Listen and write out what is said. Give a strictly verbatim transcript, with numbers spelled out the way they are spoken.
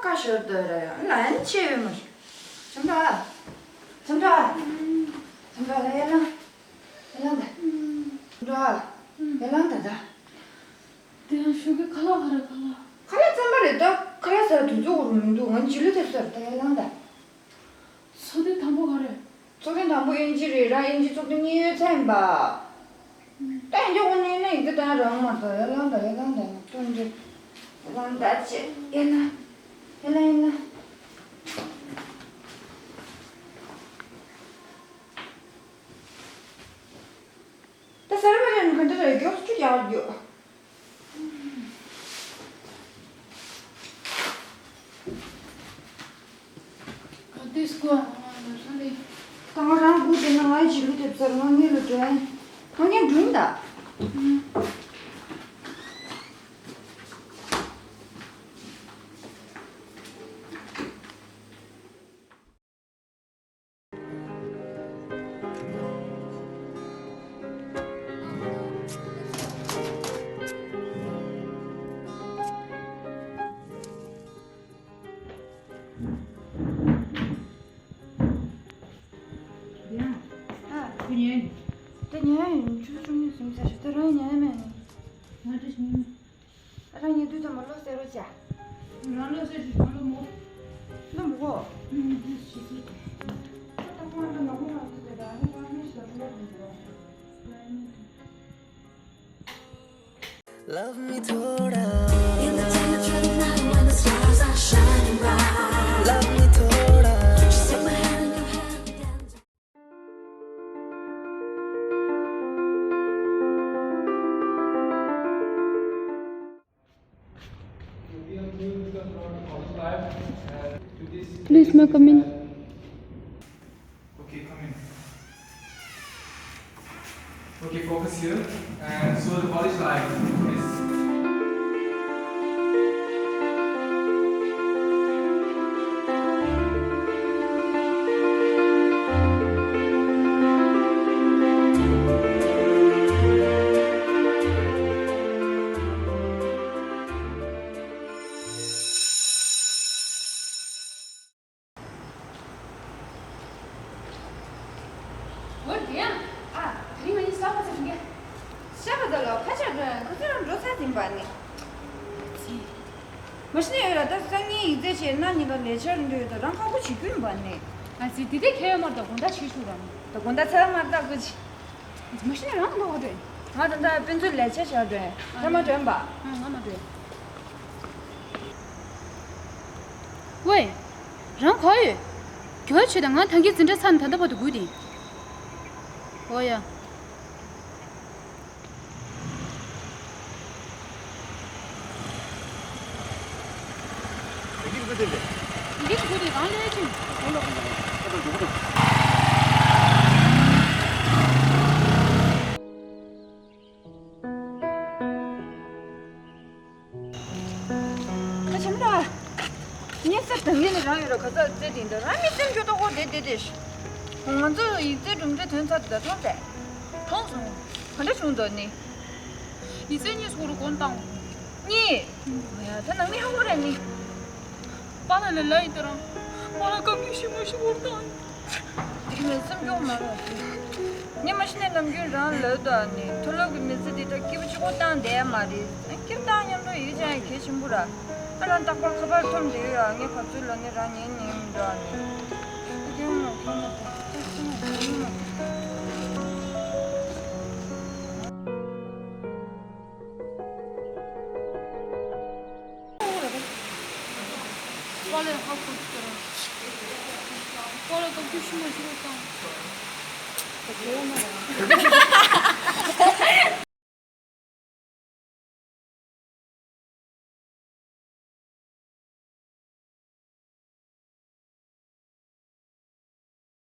ཁ་ཤོར་དོ་ར་ཡང་ལ་ཡང་ཆེ་བའི་མ་ཤོར། ཆམ་ད། ཆམ་ད། ཆམ་ད་ལ་ཡ་ལང་། ཡ་ལང་ད། ཆམ་ད། ཡ་ལང་ད་ད། དེ་ཡང་ཞོགས་ཀས་ཁ་ལག་ག་རེ་ཁ་ལག་ཁ་ལག་ཚང་མ་རེད་ད། ཁ་ལག་ཟ་དུས་ཚོད་འགོར་མི་འདུག་ང་བྱིས་ལུས་ཐེབས་ས་རེད་ད། ཡ་ལང་ད། ཚོགས་ཐེངས་དང་པོ་ག་རེ། ཚོགས་ཐེངས་དང་པོ་དབྱིན་ཇི་རེད། རང་དབྱིན་ཇི་ཚོགས་ཐེངས་གཉིས་ཡོད་ཚད་ཡིན་པ། ད་ཡིན་གྱི་དངོས་གནས་ན་ཡིན་གྱི་ད་རང་མ་ཚོ་ཡ་ལང་ད། ཡ་ལང་ད་ཡ་ལང་ད་ཅེ། ཡ་ལང་ཡ་ལང་ཡ་ལང་། ད་ས་ར་བ་རེ་ནི་ག་འདྲ་རེད། མགྱོགས་སུ་ཡག་རྒྱུ། ག་དུས་སྐུ་ཨ་ང་ལ་ཧྲ་ལེ། ད་ང་རང་སྒུག་བསྡད་ན་ང་བྱིས་ལུས་ཐེབས་ས་རེད། ང་གཉིད་ལ་འགྲོ་ཡ། ང་གཉིད་འགྲོ་ཡིན་ད། ཡ། ཨ། ཁྱོད་ཉལ། ད་ཉལ་ཡིན། ཆུ་ཚོད་བཅུ་གཉིས་ཟིན་ཚར་ཤག་ད་རང་ཉལ་མེད་ནི། ང་འདྲ་ཞིག་ཉལ། རང་ཉལ་དུས་ཙམ་པ་བློ་གསལ་རོགས་བྱ། རང་བློ་གསལ་ཞིག་རང་བློ་མོ། བློ་མོ་གོ། ཨུམ། འདི་ཞིག་ཞིག་ད་ཁོང་ད་ནག་པོ་ནག་པོ་ཟེར་ད་ནི་ཁོང་གཉིས་ཞིག་ལ་བློ་མོ་གོ། Love me थोड़ा। Love me थोड़ा। Please, may I come in? Okay, come in. Okay, focus here and show the college life, please. འོ་དེ་ཡང་། ཨ། དེ་རིང་ང་གཉིས་ཤག་པ་ཟ་འགྲོ་གི། ཤག་པ་ཟ་ལ་ཁ་ཆག་འགྲོ་ཡང་ཁ་ཚོད་རང་འགྲོ་ཚར་ཟིན་པ་ནི། མ་གཞི་ནས་ཡོད་ལ་ད་སང་ཉིན་ཡིག་ཚད་བྱས་ན་ཉིན་ལ་ལས་འཆར་འདོད་ད་རང་ཁག་པོ་བྱེད་རྒྱུ་ཡིན་པ་ནི། ཨ་ཙི་དེ་དེ་ཁྱད་ཡོད་མ་རེད་ད། དགོང་དག་བྱེད་ཤོག་རང་། ད་དགོང་དག་ཚར་མ་རེད་ད་ཀུ་ཅི། མ་གཞི་ནས་རང་ལོག་རེད། ང་ད་ལྟ་དཔེ་མཛོད་ལས་བྱ་བྱ་འགྲོ་ཡིན། ཨ་ད་མ་འགྲོ་ཡིན་པ། ཨ་ང་མ་འགྲོ་ཡིན། ཝེ། རང་ག་ཡོད། རྒྱུགས་ཆོད་དང་། ང་ཐང་གི་འཛིན་གྲྭ་ཚར་ནས་ད་ལྟ་བར་དུ་སྒུག་བསྡད་ཡིན། ཨོ་ཡ། ཡི་གེ་སྒུག་བསྡད་རེད། ཡི་གེ་སྒུག་བསྡད་རང་ལས་ཅིང་། ཨ་ཆེམ་ལ། ངའི་སེམས་དང་ངེད་ནི་རང་ཡོད་ར་ག་ཚོད་རྩེ་དེ་འདྲ་རང་མི་སེམས་སྐྱོ་ཏོག་ཏོ་དེ་དེ་དེ། ང་ཚོ་ཡིག་ཚད་གྲུབ་འབྲས་ཐོན་ཚར་དུས་ད་མཐོང་ཚེ། མཐོང་སོང་། ག་འདྲ་བྱུང་འདུག་ནི། ཡིག་ཚད་གཉིས་སྐོར་དགོངས་བཏང་། གཉིས། ཡ་ད་ནང་མི་ཧ་གོ་ར་ནི། པཱ་ལགས་ལ་ལབ་ཡིན་ད་རང་། པཱ་ལགས་བཀའ་བཀྱོན་ཞིབ་མོ་ཞིག་བོར་བཏང་། དེ་མིན་སེམས་སྐྱོ་མ་རེད། ངས་མ་གཞི་ནས་ནམ་རྒྱུན་རང་ལོས་དང་ནི་མཐོ་སློབ་ཀྱི་མི་ཚེ་འདི་ལྟར་སྐྱིད་པོ་གཅིག་པོ་བཏང་བསྡད་ཡ་མ་རེད། སྐྱིད་བཏང་མཉམ་དུ་ཡིད་ཆེས་ཡང་གལ་ཆེན་པོ་ར། ཨ་རང་རྟག་པར་ཁ་པར་འཐོམ་བསྡད་ཡོད་ཨ། ངས་ག་ཚོད་ལབ་ནས་རང་ཉན་ཉན་མི་འདུག་ཨ་ནི། ཨ་ཁྱོད་མ་ཁྱོད་མ་ཁྱོད་མ་ཁྱོད་མ། པཱ་ལགས་ཧ་གོ་ཐུབ་ར། པཱ་ལགས་བཀའ་བཀྱོན་ཞིབ་མོ་ཞིག་བཏང་།